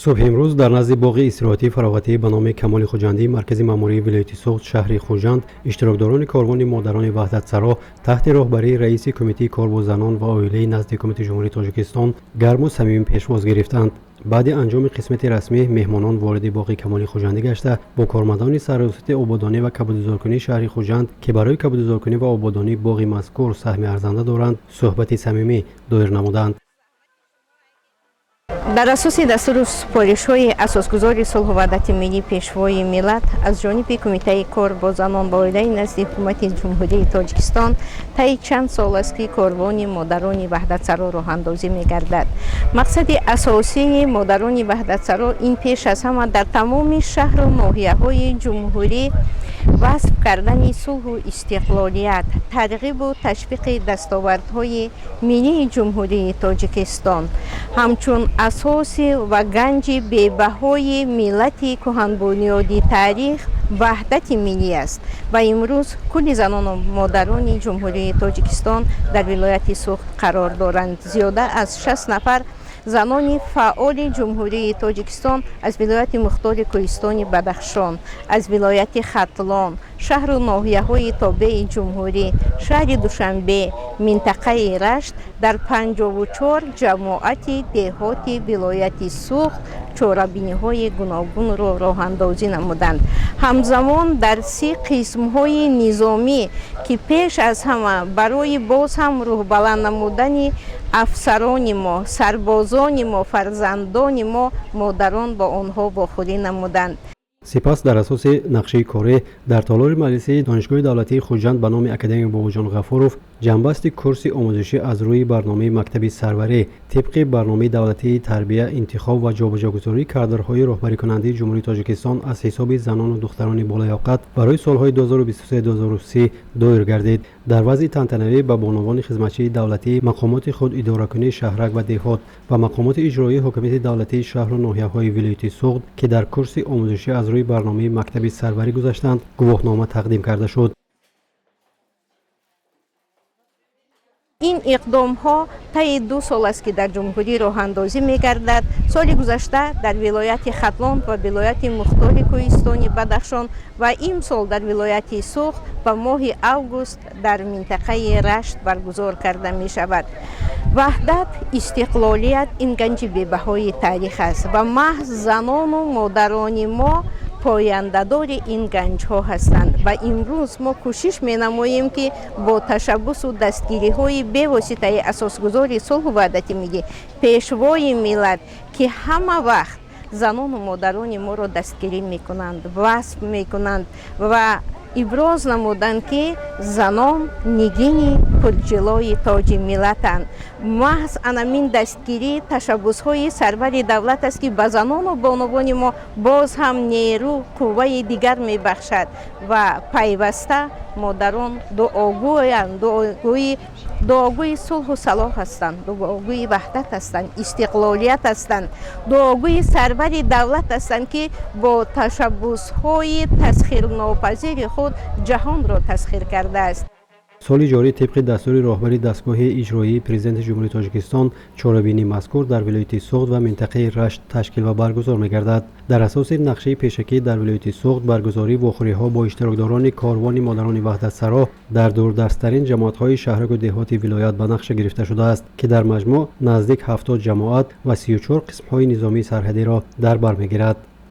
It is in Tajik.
Субҳи имрӯз дар назди боғи истироҳатии фароғатӣ ба номи Камоли Хуҷандӣ, маркази маъмурии вилояти Суғд, шаҳри Хуҷанд, иштирокдорони корвони модарони ваҳдатсаро таҳти роҳбарии раиси кумитаи кор бо занон ва оилаи назди Ҳукумати Ҷумҳурии Тоҷикистон гарму самимӣ пешвоз гирифтанд. Баъди анҷоми қисмати расмӣ меҳмонон вориди боғи Камоли Хуҷандӣ гашта, бо кормандони сарраёсати ободонӣ ва кабудизоркунии шаҳри Хуҷанд, ки барои кабудизоркунӣ ва ободонии боғи мазкур саҳми арзанда доранд, суҳбати самимӣ доир намуданд. Дар асоси дастуру супоришҳои асосгузори сулҳу ваҳдати миллӣ, Пешвои миллат, аз ҷониби Кумитаи кор бо занон ва оилаи назди Ҳукумати Ҷумҳурии Тоҷикистон таи чанд сол аст, ки корвони модарони ваҳдатсаро роҳандозӣ мегардад. Мақсади асосии модарони ваҳдатсаро ин пеш аз ҳама дар тамоми шаҳру ноҳияҳои ҷумҳурӣ васф кардани сулҳу истиқлолият, тарғибу ташвиқи дастовардҳои миллии Ҷумҳурии Тоҷикистон ҳамчун асоси ва ганҷи бебаҳои миллати кӯҳанбунёди таърих ваҳдати миллӣ аст. Ва имрӯз кулли занону модарони Ҷумҳурии Тоҷикистон дар вилояти Суғд қарор доранд. Зиёда аз 60 нафар занони фаъоли Ҷумҳурии Тоҷикистон аз вилояти мухтори Кӯҳистони Бадахшон, аз вилояти Хатлон, шаҳру ноҳияҳои тобеи ҷумҳурӣ, шаҳри Душанбе, минтақаи Рашт, дар 54 ҷамоати деҳоти вилояти Суғд чорабиниҳои гуногунро роҳандозӣ намуданд. Ҳамзамон дар 30 қисмҳои низомӣ, ки пеш аз ҳама барои боз ҳам рӯҳбаланд намудани афсарони мо, сарбозони мо, фарзандони мо, модарон бо онҳо вохӯрӣ намуданд. Сипас дар асоси нақшаи корӣ дар толори маҷлисии Донишгоҳи давлатии Хуҷанд ба номи академик Бобоҷон Ғафуров ҷамъбасти курси омӯзишӣ аз рӯи барномаи мактаби сарварӣ тибқи барномаи давлатии тарбия, интихоб ва ҷобаҷогузории кадрҳои роҳбарикунандаи Ҷумҳурии Тоҷикистон аз ҳисоби занону духтарони болаёқат барои солҳои 2023-2030 доир гардид. Дар вазъи тантанавӣ ба бонувони хизматчии давлатӣ, мақомоти худидоракунии шаҳрак ва деҳот ва мақомоти иҷроии ҳокимияти давлатии шаҳру ноҳияҳои вилояти Суғд, ки дар курси омӯзишӣ аз рӯи барномаи мактаби сарварӣ гузаштанд, гувоҳнома тақдим карда шуд. Ин иқдомҳо таи 2 сол аст, ки дар ҷумҳурӣ роҳандозӣ мегардад. Соли гузашта дар вилояти Хатлон ва вилояти мухтори Кӯҳистони Бадахшон ва имсол дар вилояти Суғд ва моҳи август дар минтақаи Рашт баргузор карда мешавад. Ваҳдат, истиқлолият ин ганҷи бебаҳои таърих аст ва маҳз занону модарони мо пояндадори ин ганҷҳо ҳастанд. Ва имрӯз мо кӯшиш менамоем, ки бо ташаббусу дастгириҳои бевоситаи асосгузори сулҳу ваҳдати миллӣ, Пешвои миллат, ки ҳама вақт занону модарони моро дастгирӣ мекунанд, васф мекунанд ва иброз намуданд, ки занон нигини пурҷилои тоҷи миллатанд. Маҳз анамин дастгирӣ, ташаббусҳои сарвари давлат аст, ки ба занону бонувони мо боз ҳам нерӯ, қувваи дигар мебахшад ва пайваста модарон дуогӯянд, дуогӯи сулҳу салоҳ ҳастанд, дуогӯи ваҳдат ҳастанд, истиқлолият ҳастанд, дуогӯи сарвари давлат ҳастанд, ки бо ташаббусҳои тасхирнопазири худ ҷаҳонро тасхир кардааст. Соли ҷорӣ тибқи дастури роҳбари дастгоҳи иҷроии Президенти Ҷумҳурии Тоҷикистон чорабинии мазкур дар вилояти Суғд ва минтақаи Рашт ташкил ва баргузор мегардад. Дар асоси нақшаи пешакӣ дар вилояти Суғд баргузории вохӯриҳо бо иштирокдорони корвони модарони ваҳдатсаро дар дурдасттарин ҷамоатҳои шаҳраку деҳоти вилоят ба нақша гирифта шудааст, ки дар маҷмӯъ наздик 70 ҷамоат ва 34 қисмҳои низомии сарҳадиро дар бар мегирад.